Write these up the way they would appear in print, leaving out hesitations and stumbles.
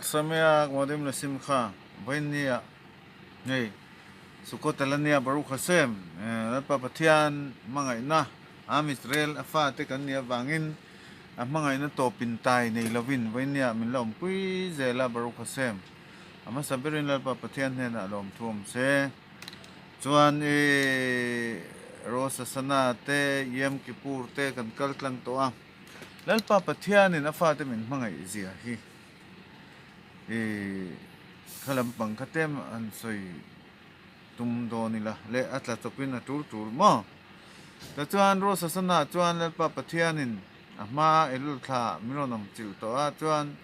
Sameach Moadim Lesimcha Vawinia hei Sukkot ala nia Baruch Hashem Lalpa Pathian hmangaihna Am Israel a fate kan nih avangin a hmangaihna tawpin tai nei lovin Vawinia min la awmpui zel a Baruch Hashem a hmasa berin Lalpa Pathian hnenah lawmthu awm se. Chuan i Rosh Hashanah te Yom Kippur te kan kal tlang tawh a, Lalpa Pathianin a fate min hmangaih zia hi i kha lampang kha tlem an sawi tum dawn ila leh a tla chawpin a tul tul maw? Tichuan Rosh Hashanah chuan Lalpa Pathianin a hma Elul thla min rawn awm chilh tawh a, chuan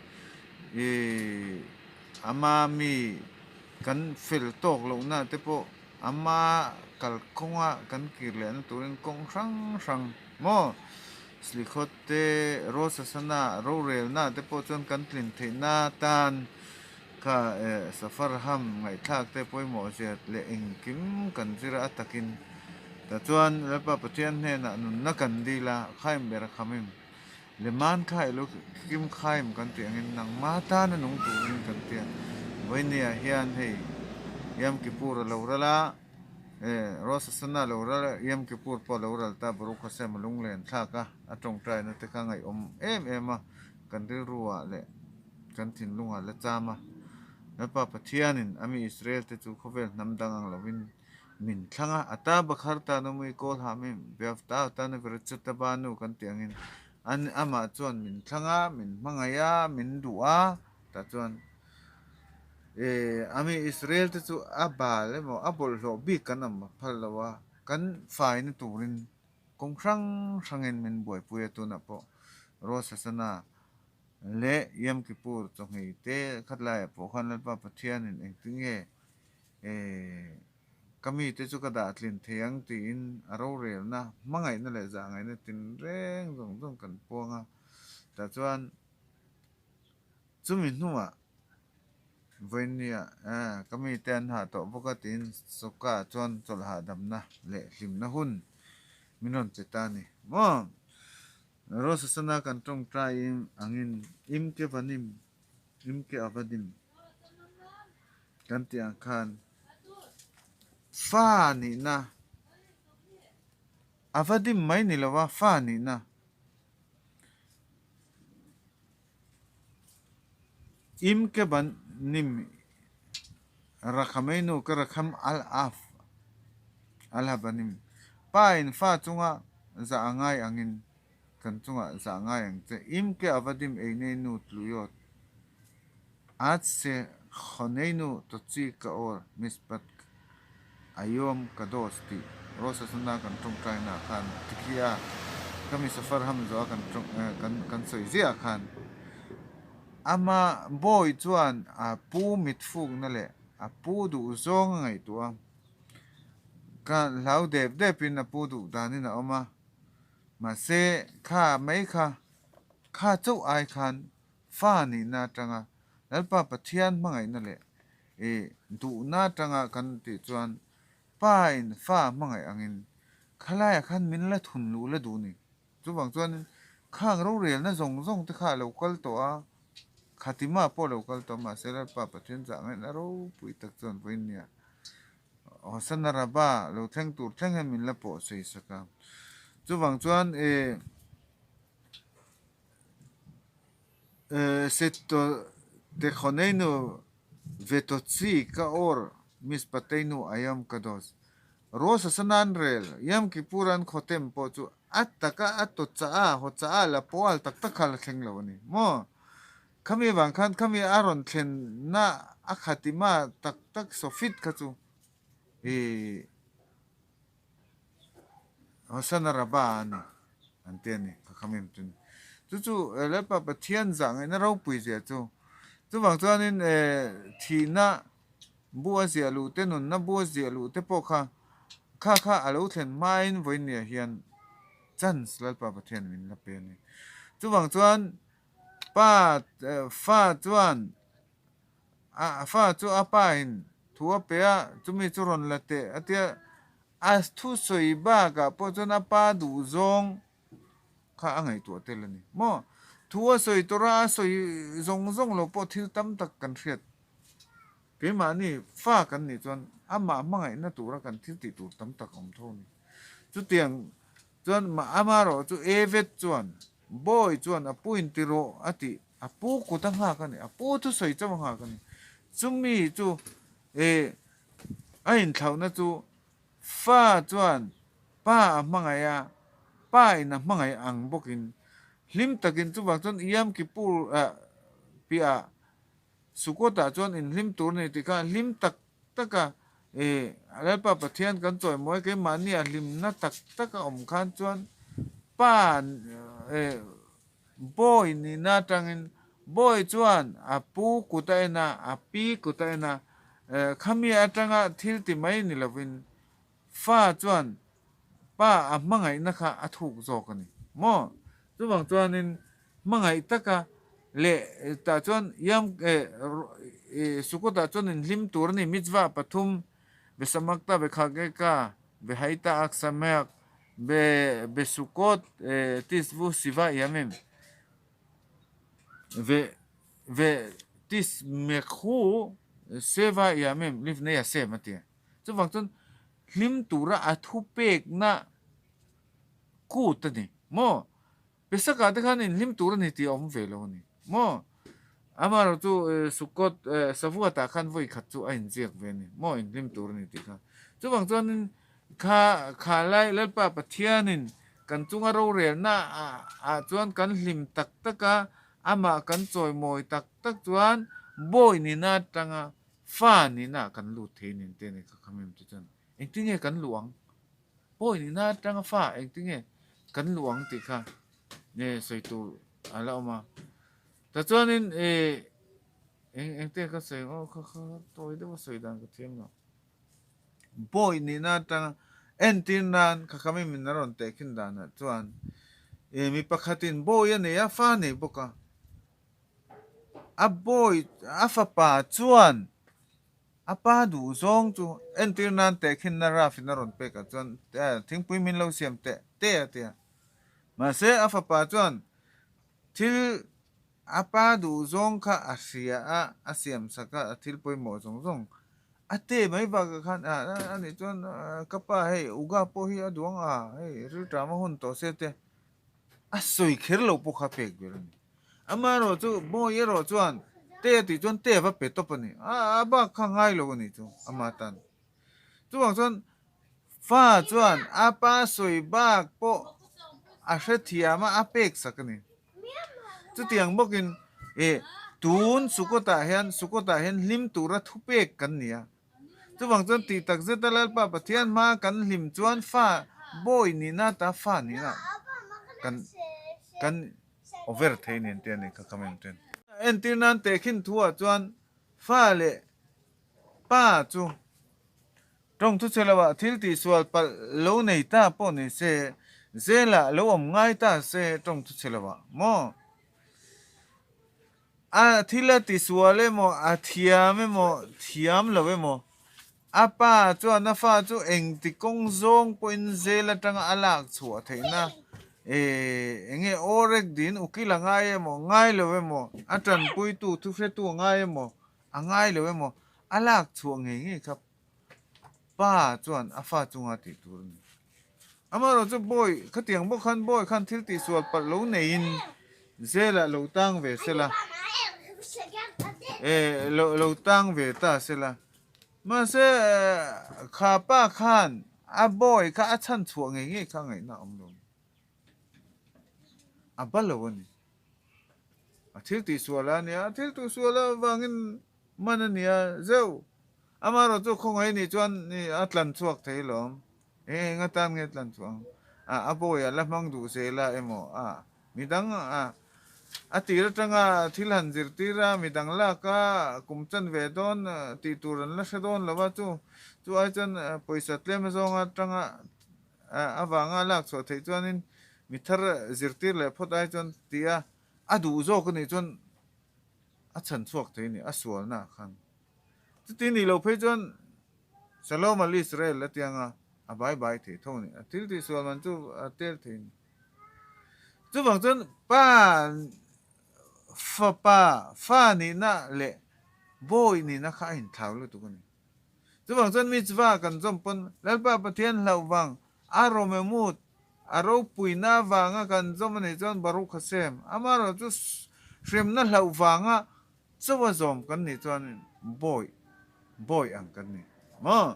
i ama mi Kan fel tawk lohna te pawh ama kalkawnga kan kir lehna turin kawng hrang hrang maw? Slikhawt te, Rosh Hashanah rorelna te pawh chuan kan tlin theihna tan kha safar ham ngaihthlak te pawimawh zia leh engkim kan zir a takin tah chuan Lalpa Pathian hnenah nunna kan dil a, khaim ber a khamim. Leman kha ilo kim khaim kan tih angin nangma tana nung turin kan ti a, Vawinia hian hei Yom Kippur a lo ral a, eh Rosh Hashanah a lo ral a, Yom Kippur pawh a lo ral ta, Baruch Hashem a lunglen thlak a, a tawngtaina te kha ngaihawm em em a, kan rilru ah leh kan thinlung ah la cham a, Lalpa Pathianin a mi Israel te chu khawvel hnam dang ang lovin Min thlang a, a ta bakhar ta nu mui kawl ha mi biavta ta nu Virachata ba nu kan tih angin an amah chuan min thlang a, min hmangaih a, min duh a, tah chuan eh a mi Israel te chu a bal emaw a bawlhhlawh bik kan awm phal lo a, kan faina turin kawng hrang hrangin min buaipui a tunah pawh Rosh Hashanah leh Yom Kippur chawhmeh te khat laiah pawh khan Lalpa Pathianin engtin nge Eh, ka mite chu ka dah tlin thei ang tiin a rorelna, hmangaihna leh zahngaihna tinreng zawng zawng kan puang a. Tah chuan chumi hnuah vawinia eh ka mite an hah tawh bawk a tiin Sawka chuan chawlh hahdamna leh hlimna hun min rawn che ta a ni maw? Rosh Hashanah kan tawngtai angin Imke Vanim, Imke Avadim. Kan tih ang khan fa nihna a va dim mai ni lova fa nihna im ke ban nim rakhameinu ka rakham al af al habanim pa in fa chunga zah a ngai angin kan chungah zah ngai ang che im ke a va dim ei nei nu tluyawt At se Khoneinu Totsi ka or Mishpat Ayom Kadosh tih Rosh Hashanah kan tawngtaina ah khan tikhi a, ka mi safar ham zawh a kan tawng kan kan sawi ziah ah khan ama bawi chuan a pu mitfukna leh a pu duh zawng a ngaihtuah a, ka hlau dep depin a pu duh danin a awm a, mahse kha mai kha kha chauh ai khan Fa nihna atanga Lalpa Pathian hmangaihna leh i duhna atanga kan tih chuan Pa in fa hmangaih angin khalaiah khan min la thun luh la duh ni. Chuvang chuanin khang rorelna zawng zawng te kha a lo kal tawh a, khatima pawh a lo kal tawh a, mahse Lalpa Pathian chah ngaihna ropui tak chuan vawiin nia Hosanna Rabba lo thleng tur thleng hian min la pawh sawi sak a. Chuvang chuan i. Setotechoneinu vetotzi ka or mishpateinu ayom kadosh. Rosh Hashanah an rel, Yom Kippur an khawtem pawh chu a taka a tawt chah a, haw chah a, la pawh al tak tak kha la thleng lo a ni maw? Khami avang khan khami a rawn thlenna a khatima tak tak sawfit kha chu i Hosanna Rabbah a ni an ti a ni ka kham em chu ni. Chu chu Lalpa Pathian zah ngaihna ropui zia chu. Chuvang chuanin thihna bu a ziah luh te nunna bu a ziah luh te pawh kha kha kha a lo thlen hmain vawinia hian chance Lalpa Pathian min la pe a ni. Chuvang chuan pa fa chuan A fa chu a pa in thu a pe a, chumi chu rawn la teh a tia. A thusawi bakah pawh chuan a pa duhzawng kha a ngaihtuah tel a ni maw? Thu a sawi tura a sawi zawng zawng lo pawh thil tam tak kan hriat. Keimahni fa kan nih chuan amah hmangaihna tura kan thil tih tur tam tak a awm tho a ni. Chutiang chuan amaherawh chu Evet chuan Bawi chuan a pu in ti rawh a tih a pu kut a nghak a ni, a pu thusawi chauh a nghak a ni. Chumi chu eh a inthlauhna chu fa chuan pa a hmangaih a, pa in a hmangaih ang bawkin hlim takin chuvang chuan Yom Kippur ah piah Sukkot ah chuan inhlim tur a ni tih kha hlim tak taka eh Lalpa Pathian kan chawimawi keimahni a hlimna tak tak a awm khan chuan pa eh bawi nihna atangin bawi chuan a pu kut a en a, a pi kut a en a, eh khami atanga thil ti mai ni lovin fa chuan pa a hmangaihna kha a thuk zawk a ni maw? Chuvang chuanin hmangaih taka leh tah chuan Yom Sukkot-ah chuan inhlim tur a ni, mitzvah pathum, Besamakta, Bekhageka, Behaita Ak Sameach, Be Besukot Tisvu Siva Yamim, Ve Ve Tismekhu Seva Yamim Lifnei Hashem a ti a. Chuvang chuan hlim tura a thupekna kut a ni maw? Pesaka te khan inhlim tur a ni tih a awm ve lo a ni maw? Amaherawh chu Sukkot Shavuot-ah khan vawi khat chu a inziak ve a ni maw inhlim tur a ni tih kha. Chuvang chuanin kha kha lai Lalpa Pathianin kan chunga rorelna ah chuan kan hlim tak tak a, amah kan chawimawi tak tak chuan bawi nihna atanga fa nihna ah kan lut thei nen te a ni kha khamem te chuan engtinge kan luh ang? Pawi nihna atanga fa engtinge kan luh ang tih kha nge sawi tur a la awm a. Tichuanin ih eng engte ka sawi ang aw kha kha tawi deuh a sawi dan ka thiam lo. Pawi nihna atanga entir nan kha kha mi min a rawn tehkhin danah chuan ih mi pakhatin bawi a nei a fa a nei bawk a. A bawi a fapa chuan A pa duh zawng chu entir nan tehkhinna Ralph-in a rawn pek ah chuan thingpui min lo siam teh teh a ti a. Mahse a fapa chuan thil a pa duh zawng kha a hria a, a siam sak a, a thil pawimawh zawng zawng a teh mai bakah khan a nih chuan ka pa hei Uga pawh hi a duang a, hei rilṭam a hun tawh se te a sawi kher lo pawh kha pek ber a ni. Amaherawh chu Bawi erawh chuan te a tih chuan te a va pe tawp a ni. A bak kha ngai lo a ni chu ama tan. Chuvang chuan fa chuan a pa sawi bak pawh a hrethiam a, a pek sak a ni. Chutiang bawkin eh tun Sukkot-ah hian Sukkot-ah hian hlim tura thupek kan ni a. Chuvang chuan tih tak zeta Lalpa Pathian hma kan hlim chuan fa bawi nihna ta fa nihna kan kan over thei nen te a ni kha khamem ten. Entir nan tehkhin thu ah chuan fa leh pa chu tawng thu chhe lo ah thil tihsual palh lo nei ta pawh ni se, zel ah lo awm ngai ta se tawng thu chhe lo ah maw? A thil a tisual emaw, a thiam emaw, thiam lo emaw, a pa chuan a fa chu engti kawng zawng pawhin zel atanga a lak chhuah theihna eh eng nge aw rek din ukil a ngai emaw, ngai lo emaw, a tanpuitu thuhretu a ngai emaw, a ngai lo emaw, a lak chhuah ngei ngei kha pa chuan a fa chunga tih tur a ni. Amaherawh chu bawi khatiang bawk khan bawi khan thil tihsual palh lo neiin zelah lo tang ve sela eh lo lo tang ve ta sela mahse kha pa khan a bawi kha a chhan chhuah ngei ngei kha ngaihna a awm lo a ba lo a ni. A thil tihsual a nia a thil tihsual avangin man a nia zeuh amaherawh chu khawngaih nih chuan a tlan chhuak thei lawm. Eng eng atan nge tlan chhuah ang? A a bawi a la hmang duh zel a emaw? A midang a a tir atanga thil han zirtir a, midang lak a kum chan ve dawn tih tur an la hre dawn lo a, chu chu ai chuan pawisa tlem azawng atanga avanga lak chhuah theih chuanin mi thar zirtir leh phawt ai chuan tih a a duh zawk anih chuan a chhan chhuak thei a ni, a sualna ah khan. Chuti nih loh phei chuan Shalom al Israel a tiang a, a bai bai thei tho a ni. A thil tihsual man chu a tel thei a ni. Chuvang chuan pa Fapa, fa nihna leh bawi nihna kha a inthlau lutuk a ni. Chuvang chuan mitzvah kan zawm pawn Lalpa Pathian hlauh vang, a romemut, a ropuina vanga kan zawm a nih chuan Baruch Hashem, amaherawh chu hremna hlauh vanga Chawa zawm kan nih chuanin bawi bawi ang kan ni maw?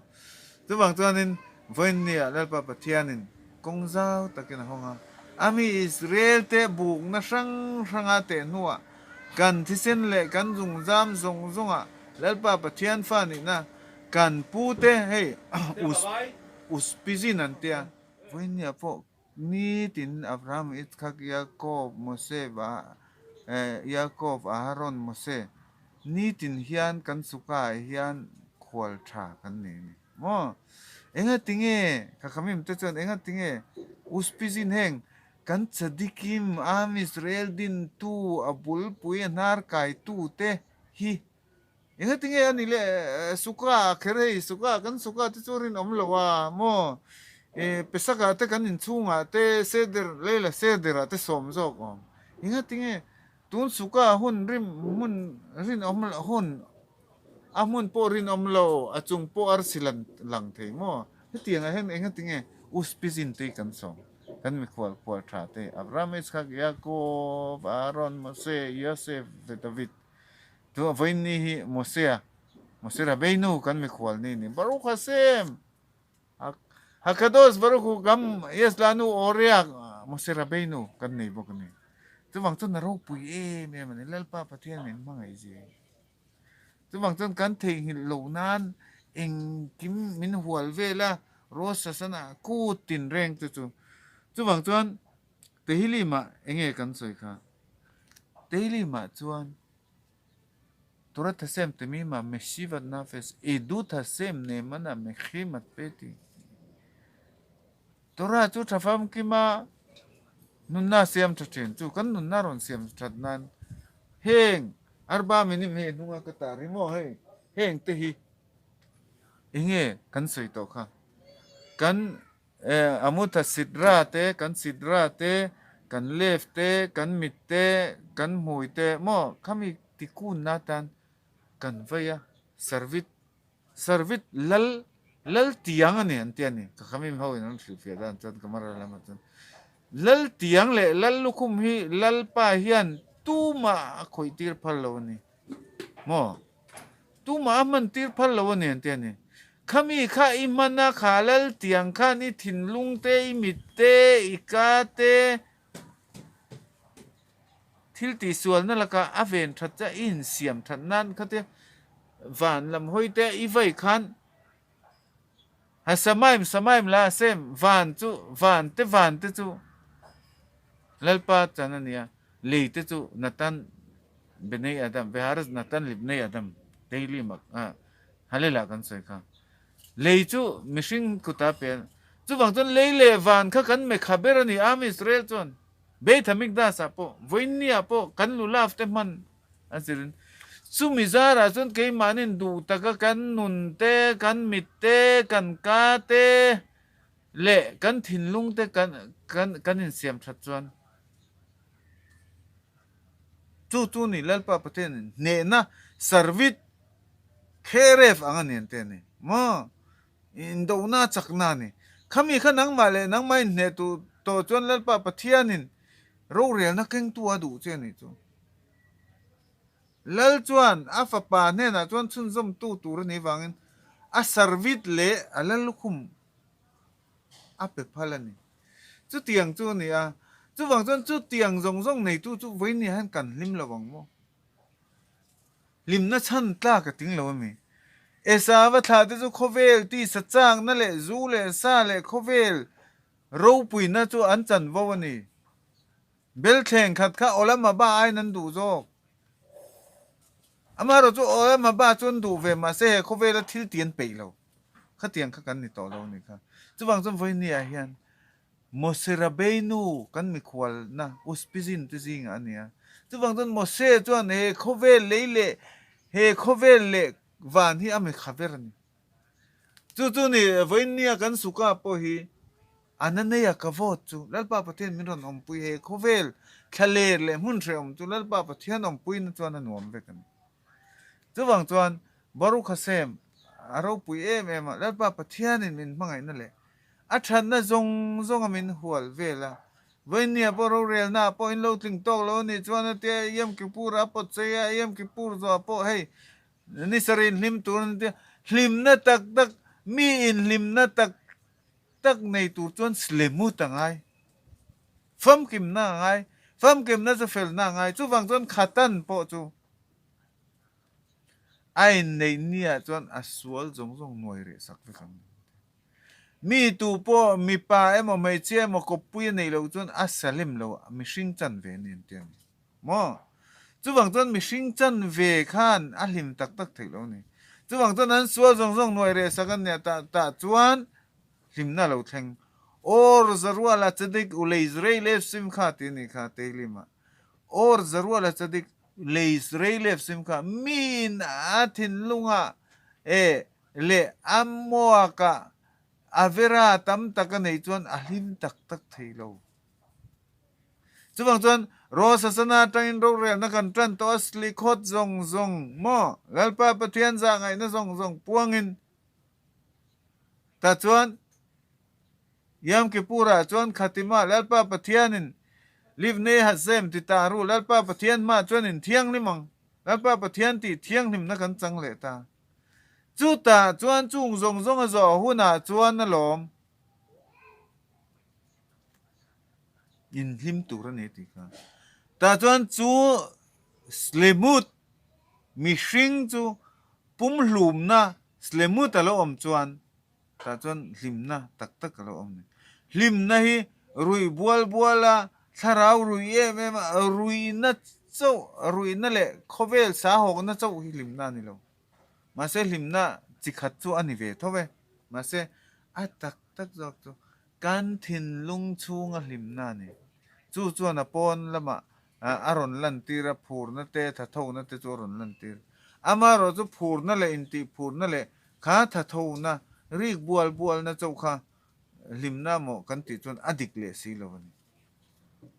Chuvang chuanin vawiinniah Lalpa Pathianin kawng zau takin a hawng a, a mi Israelte bukna hrang hranga teh hnuah kan thisen leh kan zungzam zawng zawngah Lalpa Pathian fa nihna kan pute hei us uspizin an tia. Vawiinniah pawh Nitin Abraham, Itzhak, Jakob, Mose, Jakob, Aharon, Mose, nitin hian kan suka ah hian khual tha kan nei a ni maw? Enga tinge Khakhamim te chuan enga tinge Uspizin heng kan Tzadikim, Am Israel dintu, a bulpui a hnar kaitu te hi Enga tinge a ni le suka ah kher hei suka kan suka te chu rinawm lo a maw e pesaka te kan inchhungah te seder leila seder ah te sawm zawk awm enga tinge tun suka hun rim hmun rinawm hun a hmun pawh rinawm lo a chung pawh arsi lan lang thei maw hetiang ah hian enga tinge uspizin te kan sawm kan mikhual khual tha te Abraham Itzhak Jakob Aaron Mose Yosef leh David. Chu a vawiin ni hi Mosea, Mose Rabbeinu kan mikhual ni ni. Baruch Hashem! Hakadosh Baruch Hu gam yesh lanu oreach Mose Rabbeinu kan nei bawk a ni. Chuvang chuan a ropui em em a ni. Lalpa Pathian min hmangaih zia hi. Chuvang chuan kan theihnghilh loh nan engkim min hual vel a, Rosh Hashanah kut tin reng te chu. Chuvang chuan Tehillimah enge kan sawi kha? Tehillimah chuan Torat Hashem Temima Meshivat Nafesh Edut Hashem Neemana Mekhimat Peti Torah chu tha famkima nunna siam tha thin chu kan nunna rawn siam that nan heng arba minim hei hnunga ka tar hi maw hei heng te hi enge kan sawi tawh kha kan Amutha Sidra te, kan Sidra te, kan Lev te, kan mit te, kan hmui te maw khami tikunna atan kan vei a, Sarvit, Sarvit lal, lal tiang a ni an ti a ni, ka khamim ho in an hrilhfiah dan chuan camera lamah chuan lal tiang leh lal lukhum hi lalpa hian tumah a khawih tir phal lo a ni maw, tumah a hman tir phal lo a ni an ti a ni. Khami kha i hman a, kha lal tiang khan i thinlung te, i mit te, i ka te, thil tihsualna lakah a ven that che, i insiam that nan kha te, van lam hawi te i vai khan ha samaim samaim la sem van chu van te van te chu Lalpa chan a nia, lei te chu Natan Benei Adam, Veharas Natan Libnei Adam, Daily mak a Halelah kan sawi kha. Lei chu mihring kuta pe a, chuvang chuan lei leh van kha kan mekha ber a ni, Am Israel chuan Beit Hamikdash ah pawh, vawiinni ah pawh kan lulav te hman a zirin. Chumi zarah chuan keimahnin duh taka kan nun te, kan mit te, kan ka te leh kan thinlung te kan kan kan insiam that chuan chu chu ni Lalpa Pathianin hnehna sarvit Kheref ang a ni an ti a ni maw? Indona a chakna a ni. Khami kha nangmah leh nangmah inhneh tur tawh chuan Lalpa Pathianin rorelna kengtu a duh che a nih chu. Lal chuan a fapa hnenah chuan chhunzawmtu tur a nih vangin a sarvit leh a lallukhum a pe phal a ni. Chutiang chu a ni a, chuvang chuan chutiang zawng zawng neitu chu vawiin hian kan hlim lo ang maw? Hlimna chhan tlak a ting lo a mi? Esava thlah te chu khawvel tisa chakna leh zu leh sa leh khawvel ropuina chu an chanvo a ni. Belthleng khat kha Olam Haba aiin an duh zawk. Amaherawh chu Olam Haba chu an duh ve mahse he khawvela thil ti an peih lo. Khatiang kha kan ni tawh lo a ni kha. Chuvang chuan vawinia hian Mose Rabbeinu kan mikhualna Uspizin te zingah a ni a. Chuvang chuan Mose chuan he khawvel lei leh he khawvel leh van hi a mikha ber a ni. Chu chu ni vawiinnia kan suka pawh hi. A na nei a ka vote chu Lalpa Pathian min rawn awmpui he khawvel thlaler leh hmun hrehawm chu Lalpa Pathian awmpuina chuan a nuam vek a ni. Chuvang chuan Baruch Hashem a ropui em em a, Lalpa Pathianin min hmangaihna leh a thatna zawng zawnga min hual vel a, Vainia pawh rorelna ah pawh in lo tling tawk lo a nih chuan a tia Yom Kippur a pawt chei a, Yom Kippur zawh ah pawh hei ni sarih in hlim tur a ni tia hlimna tak tak mi in hlimna tak tak nei tur chuan slemut a ngai, famkimna a ngai, famkimna chu felna a ngai, chuvang chuan khatan pawh chu a inneih niah chuan a sual zawng zawng nuai reh sak vek ang. Mi tu pawh mipa emaw hmeichhia emaw kawppui a neih loh chuan a salem lo a, mihring chanve a ni an ti a ni maw? Chuvang chuan mihring chanve khan a hlim tak tak theih lo a ni. Chuvang chuan an sual zawng zawng nuai reh sak an nia tah tah chuan hlimna a lo thleng. Or Zaruala Chadik Uleis Reilev Simkha tih a nih kha Tehilima. Or Zaruala Chadik Uleis Reilev Simkha miin a thinlungah e leh a muakah a vera tam tak a neih chuan a hlim tak tak thei lo. Chuvang chuan Rosh Hashanah atangin rorelna kan tan tawh a, Slikhawt zawng zawng maw Lalpa Pathian zah ngaihna zawng zawng puangin tah chuan Yom Kippur-ah chuan Khatimah Lalpa Pathianin Livnei Hashem ti ta ru Lalpa Pathian hmaah chuan inthianghlim ang Lalpa Pathian tih thianghlimna kan chang leh ta. Chutah chuan chung zawng zawng a zawh hunah chuan a lawm inhlim tur a ni tih kha. Tah chuan chu Slemut mihring chu pumhlumna Slemut a lo awm chuan tah chuan hlimna tak tak a lo awm a ni. Hlimna hi ruih bual bual a, thlarau ruih em em a, ruihna chauh, ruihna leh khawvel sahawkna chauh hi hlimna a ni lo. Mahse hlimna chi khat chu a ni ve tho e. Mahse a tak tak zawk chu kan thinlung chhunga hlimna a ni. Chu chuan a pawn lamah a rawn lantir a, phurna te, thathona te chu a rawn lantir. Amaherawh chu phurna leh intihphurna leh kha thathona, rik bual bualna chauh kha hlimna maw kan tih chuan a dik leh si lo a ni.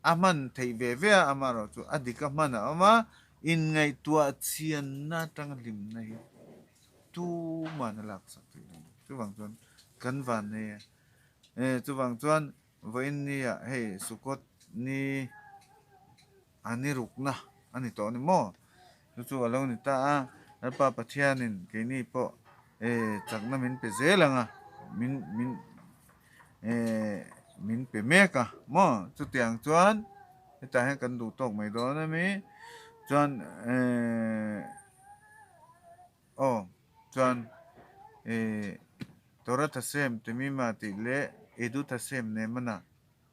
A hman theih ve ve a, amaherawh chu a dik a hman a awm a, inngaihtuah chianna atanga hlimna hi tuman a laksak theih lo a ni. Chuvang chuan kan van nei a, chuvang chuan Vawiin nia hei Sukkot ni a ni rukna a ni tawh a ni maw? Chu chu a lo ni ta a, Lalpa Pathianin keini pawh chakna min pe zel ang a, min min min pe mek a maw? Chutiang chuan hetah hian kan duh tawk mai dawn a mi chuan Aw, chuan ih Torah Hashem Temima tih leh Edut Hashem Neemana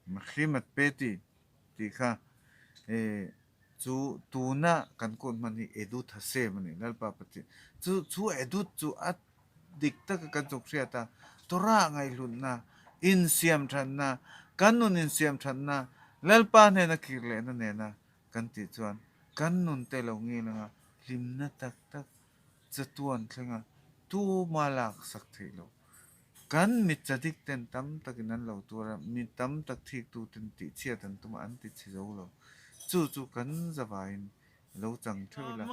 Machrimat Peti tih kha ih chu tuna kan kut hman hi Edut Hashem a ni, Lalpa Pathian. Chu chu Edut chu a dik taka kan chuk hriat a, Torah ngaihhlutna, insiam thatna, kan nun insiam thatna, Lalpa hnena kir lehna nena kan tih chuan kan nun te lo ngil anga hlimna tak tak chatuan thlenga tuma lak sak theih loh. Kan mit chadik ten tam takin an lo tuar a, mi tam tak thik tu ten tih chhiat an tum a, an ti chhe zo lo. Chu chu kan zavaiin lo chang theuh ila.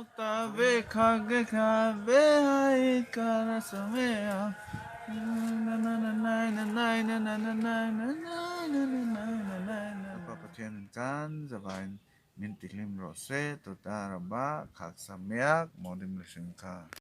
Lalpa Pathianin kan zavaiin min tihlim rawh se, Toda Rabba, Khaksa Miak, Modim Lehrim kha.